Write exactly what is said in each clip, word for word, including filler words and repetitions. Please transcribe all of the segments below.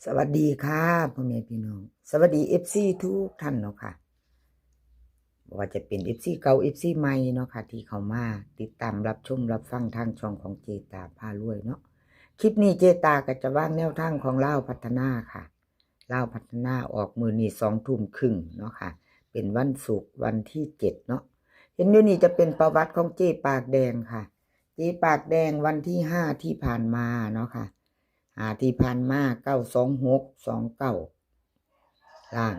สวัสดีค่ะพ่อแม่พี่น้อง สวัสดีเอฟซีทุกท่านเนาะค่ะ บ่ว่าจะเป็นเอฟซีเก่า เอฟซีใหม่เนาะค่ะ ที่เข้ามาติดตามรับชมรับฟังทางช่องของเจตาพารวยเนาะ คลิปนี้เจตาก็จะวางแนวทางของลาวพัฒนาค่ะ ลาวพัฒนาออกมื้อนี้สองทุ่มครึ่งเนาะค่ะ เป็นวันศุกร์วันที่เจ็ดเนาะ เห็นอยู่นี่จะเป็นประวัติของเจปากแดงค่ะ เจปากแดงวันที่ห้าที่ผ่านมาเนาะค่ะ ห้าที่ผ่านมา เก้าสองหก สองเก้า ล่าง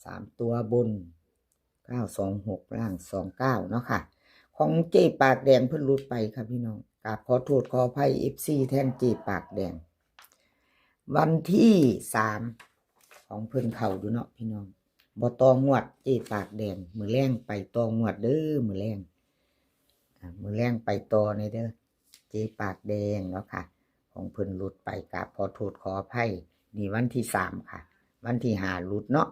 สามตัวบน เก้าสองหก ล่าง สองเก้า เนาะค่ะ ของเจปากแดงเพิ่นหลุดไปค่ะพี่น้อง กราบขอโทษขออภัยเอฟซีแทนเจปากแดง วันที่สาม ของเพิ่นเข้าอยู่เนาะพี่น้อง บ่ต่องวดเจปากแดง มื้อแลงไปต่องวดเด้อ มื้อแลง อ่า มื้อแลงไปต่อในเด้อ เจปากแดงเนาะค่ะ ของเพิ่นหลุดไป กราบขอโทษขออภัย นี่วันที่สามค่ะ วันที่ห้าหลุดเนาะ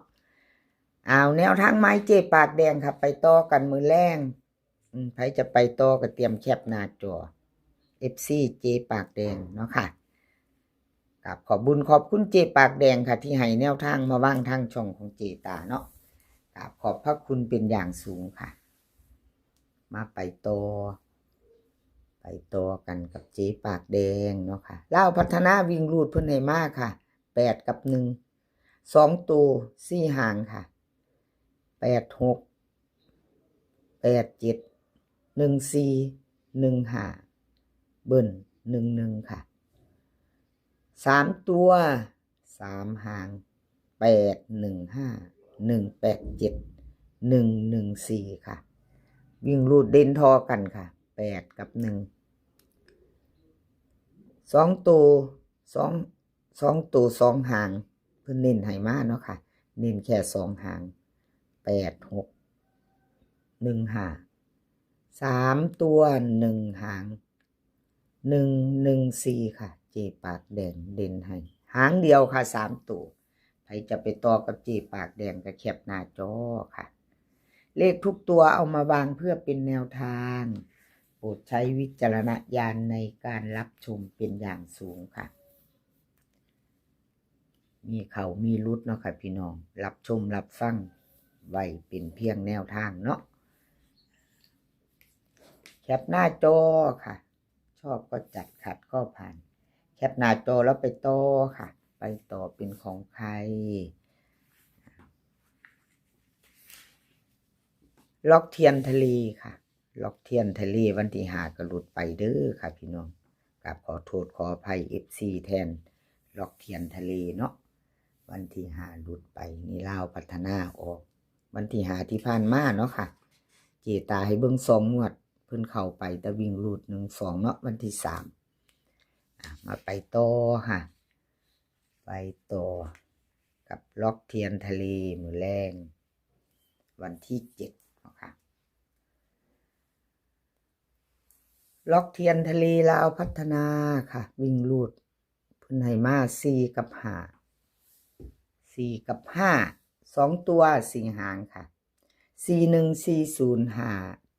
เอาแนวทางใหม่เจปากแดงค่ะ ไปต่อกันมื้อแลง อืม ไผจะไปต่อก็เตรียมแคปหน้าจอ เอฟซี เจปากแดงเนาะค่ะ กราบขอบบุญขอบคุณเจปากแดงค่ะ ที่ให้แนวทางมาวางทางช่องของเจตาเนาะ กราบขอบพระคุณเป็นอย่างสูงค่ะ มาไปต่อ ไปต่อกันกับเจปากแดงเนาะค่ะ ลาวพัฒนาวิ่งรูดเพิ่นให้มาค่ะ แปดกับหนึ่ง สองตัวสี่หางค่ะ แปดหก แปดเจ็ด หนึ่งสี่ หนึ่งห้า เบิ้ล หนึ่งหนึ่ง ค่ะ สามตัว สามหาง แปดหนึ่งห้า หนึ่งแปดเจ็ด หนึ่งหนึ่งสี่ ค่ะ วิ่งรูดเด่นทอกันค่ะ แปดกับหนึ่ง สองตัว สอง สองตัวสองหาง เพิ่นเน้นให้มาเนาะค่ะ เน้นแค่สองหาง แปดหก หนึ่งห้า สามตัวหนึ่งหาง หนึ่งหนึ่งสี่ ค่ะ เจปากแดงเด่นให้ หางเดียวค่ะ สามตัว ไผจะไปต่อกับเจปากแดงก็แคปหน้าจอค่ะ เลขทุกตัวเอามาวางเพื่อเป็นแนวทาง โปรดใช้วิจารณญาณในการรับชมเป็นอย่างสูงค่ะ มีเข้ามีหลุดเนาะค่ะพี่น้อง รับชมรับฟังไว้เป็นเพียงแนวทางเนาะ แคปหน้าจอค่ะ ชอบก็จัด ขัดก็ผ่าน แคปหน้าจอแล้วไปต่อค่ะ ไปต่อเป็นของใคร ล็อกเทียนทะเลค่ะ ล็อกเทียนทะเลวันที่ห้าก็หลุดไปเด้อค่ะพี่น้อง กราบขอโทษขออภัยเอฟซีแทน ล็อกเทียนทะเลเนาะ วันที่ห้าหลุดไป นี่ลาวพัฒนาออก วันที่ห้าที่ผ่านมาเนาะค่ะ เจตาให้เบิ่งสองงวด เพิ่นเข้าไปแต่วิ่งรูดหนึ่งสองเนาะ วันที่สาม อ่ะ มาไปต่อค่ะ ไปต่อกับล็อกเทียนทะเลมื้อแลง วันที่เจ็ดเนาะค่ะ ล็อกเทียนทะเลลาวพัฒนาค่ะ วิ่งรูด เพิ่นให้มาสี่กับห้า สี่กับห้า สองตัวสี่หางค่ะ สี่หนึ่ง สี่ศูนย์ ห้า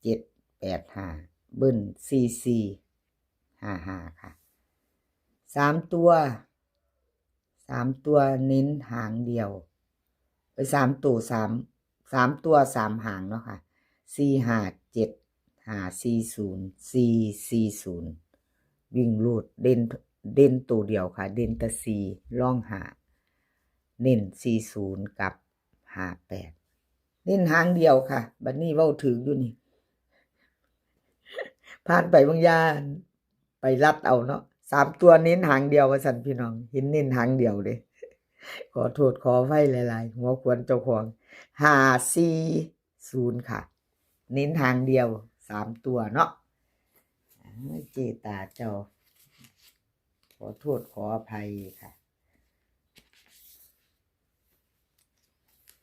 เจ็ด แปดห้า เบิ้ล สี่สี่ ห้าห้า ค่ะ สามตัว สามตัวเน้นหางเดียว เอ้ย สามตัว สาม สามตัวสามหางเนาะค่ะ สี่ห้าเจ็ด ห้าสี่ศูนย์ สี่สี่ศูนย์ วิ่งรูดเด่น เด่นตัวเดียวค่ะ เด่นแต่สี่ รองห้า เน้นสี่ศูนย์กับห้าแปด เน้นหางเดียวค่ะ บัดนี้เว้าถืกอยู่นี่ ผ่านไปบางอย่าง ไปลัดเอาเนาะ สามตัวเน้นหางเดียวว่าซั่นพี่น้อง เห็นเน้นหางเดียวเด้ ขอโทษขออภัยหลายๆ หัวขวนเจ้าของ ห้าสี่ศูนย์ ค่ะ เน้นหางเดียว สามตัวเนาะ อ่า เจตาเจ้า ขอโทษขออภัยค่ะ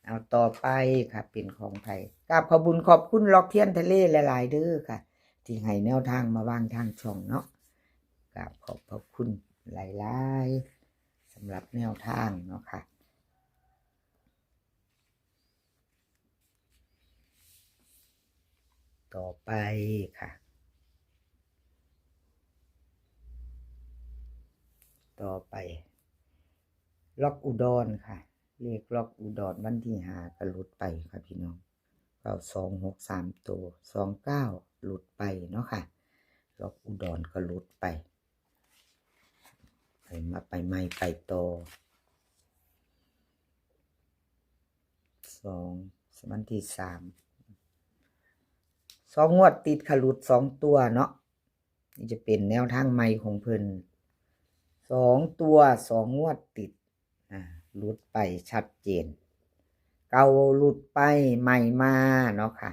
เอาต่อไปค่ะ เป็นของไผ กราบขอบบุญขอบคุณล็อกเทียนทะเลหลายๆเด้อค่ะ ที่ให้แนวทางมาวางทางช่องเนาะ กราบขอบพระคุณหลายๆ สำหรับแนวทางเนาะค่ะ ต่อไปค่ะ ต่อไป ล็อกอุดรค่ะ เลขล็อกอุดรวันที่ห้าก็หลุดไปค่ะพี่น้อง เก้าสองหก สามตัว สองเก้า หลุดไปเนาะค่ะ ล็อกอุดรก็หลุดไป ไปมาไปใหม่ไปต่อ สอง วันที่สาม สองงวดติดค่ะ หลุดสองตัวเนาะ นี่จะเป็นแนวทางใหม่ของเพิ่น สองตัว สองงวดติด อ่า หลุดไปชัดเจน เก่าหลุดไป ใหม่มาเนาะค่ะ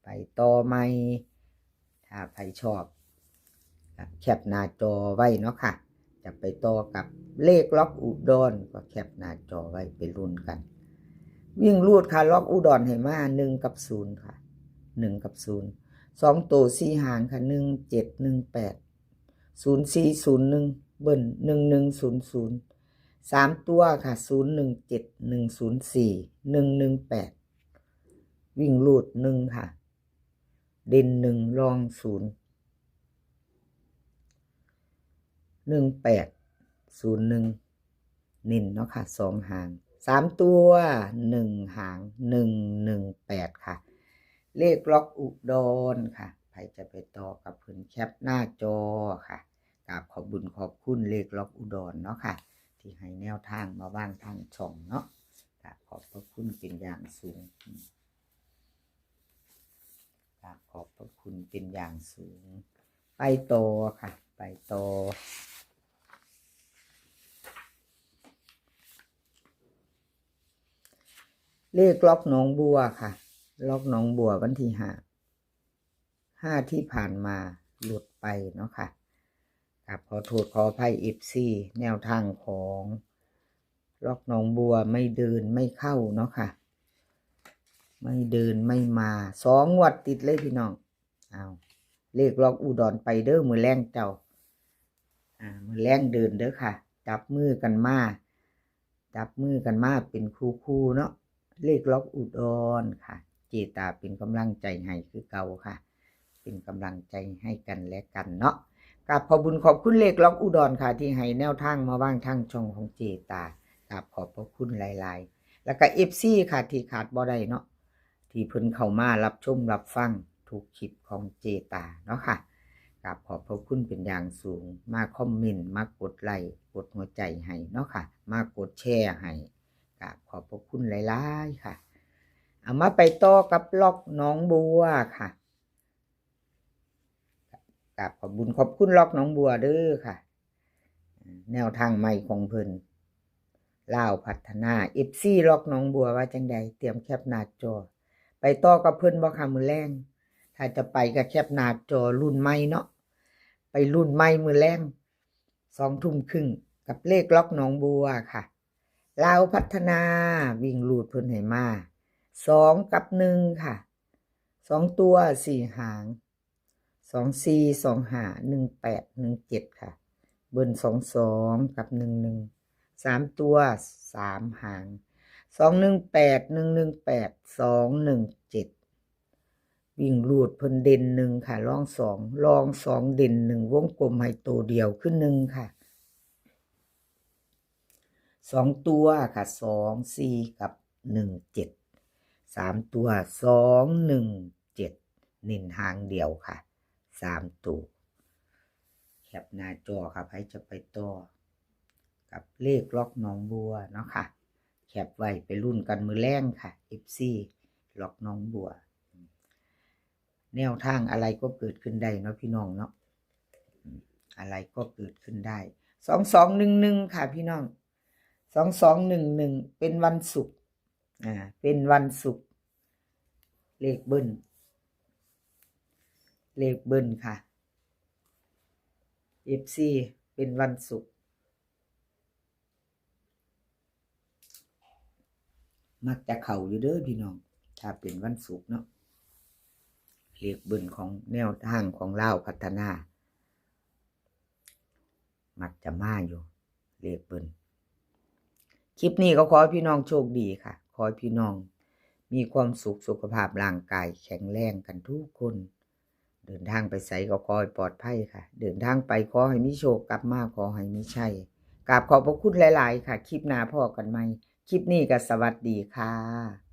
ไปต่อใหม่ ถ้าใครชอบก็แคปหน้าจอไว้เนาะค่ะ จะไปต่อกับเลขล็อกอุดร ก็แคปหน้าจอไว้ไปลุ้นกัน วิ่งรูดค่ะ ล็อกอุดรให้มา หนึ่งกับศูนย์ค่ะ หนึ่งกับศูนย์ สองตัวสี่หางค่ะ หนึ่งเจ็ด หนึ่งแปด ศูนย์สี่ ศูนย์หนึ่ง เบิ้ล หนึ่งหนึ่ง ศูนย์ศูนย์ สามตัวค่ะ ศูนย์หนึ่งเจ็ด หนึ่งศูนย์สี่ หนึ่งหนึ่งแปด วิ่งรูดหนึ่งค่ะ เด่นหนึ่ง รองศูนย์ หนึ่งแปด ศูนย์หนึ่ง เน้นเนาะค่ะ สองหาง สามตัว หนึ่งหาง หนึ่งหนึ่งแปดค่ะ เลขล็อกอุดรค่ะ ใครจะไปต่อกับเพิ่นแคปหน้าจอค่ะ กราบขอบบุญขอบคุณเลขล็อกอุดรเนาะค่ะ ที่ให้แนวทางมาว่างทางช่องเนาะ กราบขอบพระคุณเป็นอย่างสูง กราบขอบพระคุณเป็นอย่างสูง ไปต่อค่ะ ไปต่อ เลขล็อกหนองบัวค่ะ ล็อกหนองบัววันที่ห้า ห้าที่ผ่านมาหลุดไปเนาะค่ะ กราบขอโทษขออภัย เอฟซี แนวทางของล็อกหนองบัวไม่เดินไม่เข้าเนาะค่ะ ไม่เดินไม่มา สองงวดติดเลยพี่น้อง เอาเลขล็อกอุดรไปเด้อ มื้อแลงเจ้า อ่า มื้อแลงเดินเด้อค่ะ จับมือกันมา จับมือกันมาเป็นคู่ๆเนาะ เลขล็อกอุดรค่ะ เจตาเป็นกำลังใจให้คือเก่าค่ะ เป็นกำลังใจให้กันและกันเนาะ กราบขอบบุญขอบคุณเลขล็อกอุดรค่ะ ที่ให้แนวทางมาว่างทางช่องของเจตา กราบขอบพระคุณหลายๆ แล้วก็ เอฟซี ค่ะ ที่ขาดบ่ได้เนาะ ที่เพิ่นเข้ามารับชมรับฟังทุกคลิปของเจตาเนาะค่ะ กราบขอบพระคุณเป็นอย่างสูง มาคอมเมนต์ มากดไลค์ กดหัวใจให้เนาะค่ะ มากดแชร์ให้ กราบขอบพระคุณหลายๆค่ะ เอามาไปต่อกับล็อกหนองบัวค่ะ กราบขอบบุญขอบคุณล็อกหนองบัวเด้อค่ะ แนวทางใหม่ของเพิ่น ลาวพัฒนา เอฟซี ล็อกหนองบัวว่าจังใด เตรียมแคปหน้าจอ ไปต่อกับเพิ่นบ่ค่ะมื้อแลง ถ้าจะไปก็แคปหน้าจอรุ่นใหม่เนาะ ไปรุ่นใหม่มื้อแลง สองทุ่มครึ่ง กับเลขล็อกหนองบัวค่ะ ลาวพัฒนา วิ่งรูดเพิ่นให้มา สองกับหนึ่งค่ะ สองตัวสี่หาง สองสี่ สองห้า หนึ่งแปด หนึ่งเจ็ดค่ะ เบิ้ล สองสอง กับ หนึ่งหนึ่ง สามตัวสามหาง สองหนึ่งแปด หนึ่งหนึ่งแปด สองหนึ่งเจ็ด วิ่งรูดเพิ่นเด่นหนึ่งค่ะ รองสอง รองสอง เด่นหนึ่ง วงกลมให้ตัวเดียวคือหนึ่งค่ะ สองตัวค่ะ สองสี่ กับ หนึ่งเจ็ด สามตัว สองหนึ่งเจ็ด เน้นหางเดียวค่ะ สามตัว แคปหน้าจอค่ะ ใครจะไปต่อ กับเลขล็อกหนองบัวเนาะค่ะ แคปไว้ไปลุ้นกันมื้อแลงค่ะ เอฟซี ล็อกหนองบัว แนวทางอะไรก็เกิดขึ้นได้เนาะพี่น้องเนาะ อะไรก็เกิดขึ้นได้ สองสองหนึ่งหนึ่งค่ะพี่น้อง สองสองหนึ่งหนึ่ง เป็นวันศุกร์ อ่า เป็นวันศุกร์ เลขเบิ้ล เลขเบิ้ลค่ะ เอฟซี เป็นวันศุกร์ มักจะเข้าอยู่เด้อพี่น้อง ถ้าเป็นวันศุกร์เนาะ เลขเบิ้ลของแนวทางของลาวพัฒนา มักจะมาอยู่ เลขเบิ้ล คลิปนี้ก็ขอให้พี่น้องโชคดีค่ะ ขอให้พี่น้องมีความสุข สุขภาพร่างกายแข็งแรงกันทุกคน เดินทางไปไสก็ขอให้ปลอดภัยค่ะ เดินทางไปขอให้มีโชค กลับมาขอให้มีชัย กราบขอบพระคุณหลายๆ ค่ะ คลิปหน้าพ้อกันใหม่ คลิปนี้ก็สวัสดีค่ะ